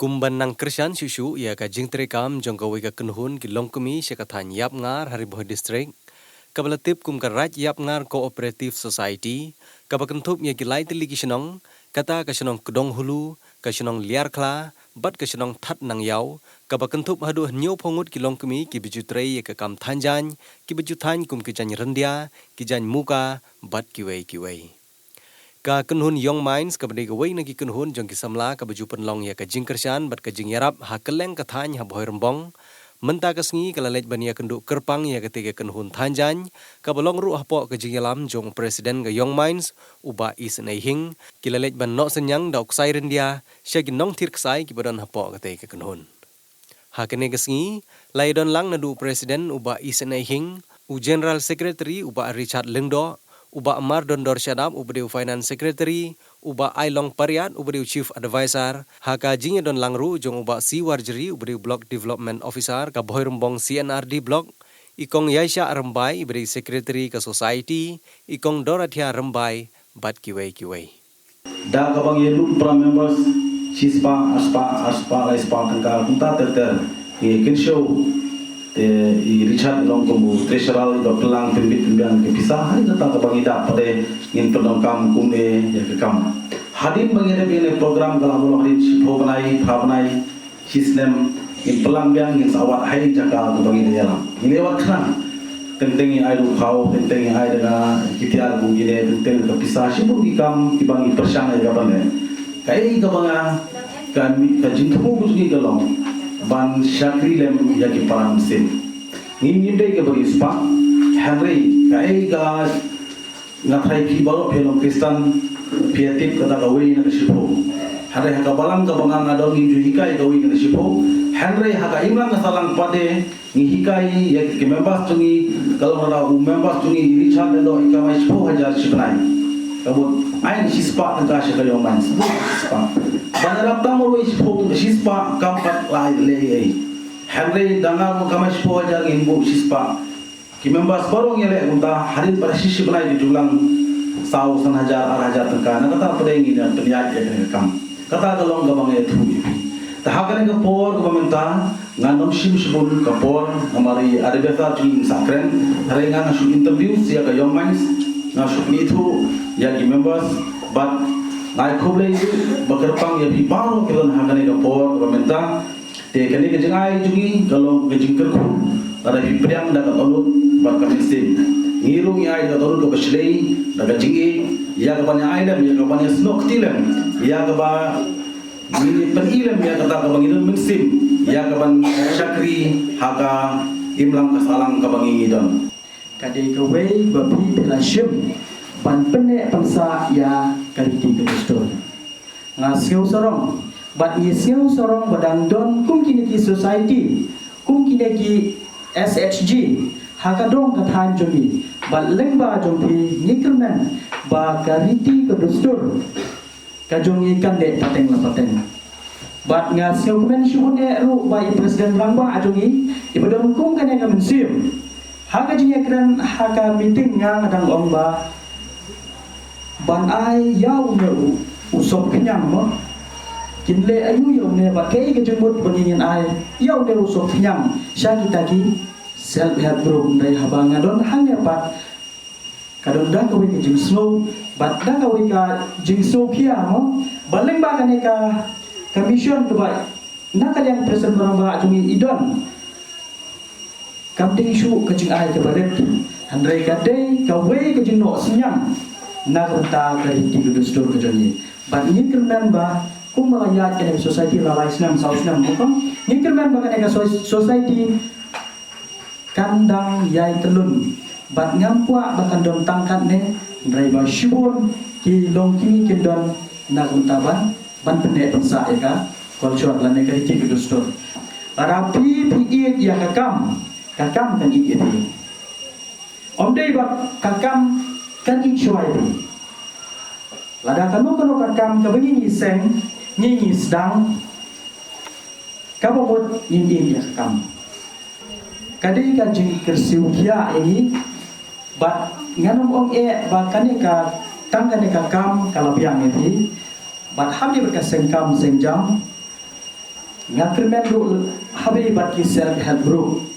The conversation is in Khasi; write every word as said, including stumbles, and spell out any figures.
Kum ban nang kyrshan shuh shuh ïa ka jingtreikam jong kawei ka kynhun ki longkmie sha ka thaiñ Ïapngar ha Ri Bhoi District, kaba la tip kum ka Raid Ïapngar Cooperative Society, kaba kynthup ïa ki lai tylli ki shnong, kata ka shnong Kdonghulu, ka shnong Liarkhla bad ka shnong Thatnangïaw, kaba kynthup haduh hynñiewphew ngut ki longkmie kiba ju trei ïa ka kam thaiñ jaiñ, kiba ju thaiñ kum ki jaiñ ryndia, ki jaiñ muka bad kiwei kiwei. Ka kynhun Young Minds kaba dei kawei na ki kynhun jong ki samla kaba ju pynlong ïa ka jingkyrshan bad ka jingïarap ha kylleng ka thaiñ ha Bhoirymbong, mynta ka sngi ka la leit ban ïakynduh kyrpang ïa katei ka kynhun thaiñ jaiñ, kaba long ruh hapoh ka jingïalam jong u President ka Young Minds, u Bah Isynei Hing, ki la leit ban noh synñiang da u ksai ryndia sha ki nongthir ksai kiba don hapoh katei ka kynhun. Ha kane ka sngi, la ïadon lang naduh u President u Bah Isynei Hing, u General Secretary u Bah Richard Lyngdoh, u Bah Mardondor Shadap uba dei u Finance Secretary, u Bah Ailong Pariat uba dei u Chief Advisor, ha ka jingïadon lang ruh jong u Bah C Warjri uba dei u Block Development Officer ka Bhoirymbong C and R D Block, i Kong Yaisha Rymbai iba dei Secretary ka Society, i Kong Dorothea Rymbai bad kiwei kiwei. Da kaba ngi ïa lum para members shispah, arspah, arspah, laispah tyngka kumta ter ter. Ngi kynshew te i Richard long kum u treasurer iba pynlang pynbit pynbiang ki pisa. Hadien kata kaba ngi dap pat de ngin pyndonkam kumne ïa ka kam. Hadien ba ngi dep ïa kane program ka la long hadien shiphew bnai, phra bnai, shi snem, ngin pynlang biang, ngin sa wad ha i jaka kaba ngi dei ïalam. Ngi dei wad khnang. Teng teng ngi ai da u khaw, teng teng ngi ai da ki tiar kum kine, teng teng ka pisa, shibun ki kam kiba ngi pyrshang ïa ka ban leh. Kaei kaba nga, ka, ka jingthmu ka jong ngi ka long ban shakri lem ïa ki para mynsiem. Ngi, ngim dei kiba riewspah, hynrei kaei ka Nga tharai phi baroh phi long Khristan, phi ïa tip kata kawei na ka shiphew. Hynrei ha ka balang kaba nga nga don ngim ju hikai kawei na ka shiphew. Hynrei ha ka imlang ka sahlang pat de ngi hikai ïa ki members jong ngi, ka long lada u members jong ngi i Richard Lyngdoh i kamai shiphew hajar shi bnai. Ka mut ai shispah tyngka sha ka Young Minds. Shispah. Ban ïarap tang marwei shiphew tyngka shispah kam pat lei lei. Hynrei da nga ruh kamai shiphew hajar ngin buh shispah. Ki members baroh ngi leh kumta, hadien pat shi shi bnai ki ju lang saw san hajar ar hajar tyngka, na kata pat de ngin ïa pynïaid ïa kane ka kam. Kata ka long kaba nga ïathuh ïa phi. Te ha kane ka por kaba mynta, ngan ym shim shibun ka por, namar i Advisor jong ngi sah kren, hynrei nga nga shu introduce ïa ka Young Minds, nga shu pynithuh ïa ki members, bad nga ai khublei ba kyrpang ïa phi baroh ki don ha kane ka por kaba mynta. Te kane ka jingai jong ngi ka long ka jingkyrkhu. Lada phi pdiang da ka dohnud bad ka mynsiem. Ngi ruh ngi ai da ka dohnud kaba shlei, da ka jingïeit, ïa kaban ïa ai lem, ïa kaban ïa snoh kti lem, ïa kaba ngi pyn-i lem ïa kata kaba ngi don mynsiem, ïa kaban shakri ha ka imlang ka sahlang kaba ngi ngi don. Ka dei kawei ba phi phi la shim ban pynneh pynsah ïa ka riti ka dustur. Nga sngew sarong bad ngi sngew sarong ba dang don kum kine ki society, kum kine ki S H G ha ka dong ka thaiñ jong ngi, bad lyngba jong phi ngi kyrmen ba ka riti ka dustur ka jong ngi kan leh pateng la pateng. Bad nga sngewkmen shibun eh ruh ba i President Rangbah jong ngi iba don kum kane ka mynsiem. Ha ka jingïakren ha ka meeting nga nga dang ong ba ban ai ïa une u, u sop khñiang mo. Kin leh aïu ïa une bad kaei ka jingmut ba ngin ai ïa une u sop khñiang sha kita ki self help group, hynrei haba nga don hangne pat ka don da kawei ka jingsngew bad da kawei ka jingsngewkhia mo. Ba lyngba kane ka, ka mission kaba na ka liang President Rangbah jong ngi i don. Kam dei shuh ka jingai kaba rit, hynrei ka dei kawei ka jingnoh synñiang na ka bynta ka riti ka dustur ka jong ngi. Bad ngi kyrmen ba kumba la ïaid kane ka society la lai snem saw snem mo, ngi kyrmen ba kane ka so-, society kan dang ïai tyllun. Bad ngam kwah ba kan don tang katne, hynrei ba shibun ki longkmie kin don na ka bynta ban, ban pynneh pynsah ïa ka culture lane ka riti ka dustur. Lada phi phi ïeit ïa ka kam, ka kam kan ïeit ïa phi. Ym dei ba ka kam kan ïeit shuwa ïa phi. Lada kano kano ka kam kaba ngi ngi seng, ngi ngi sdang, kaba mut ngin ïeit ïa ka kam. Ka dei ka jingkyrsiew khia ïa ngi, bad ngan ym ong eh ba kane ka, tang kane ka kam ka la biang ïa phi, bad ha phi bad ka seng kam seng jam, Nga kyrmen ruh haba i bad ki self help group.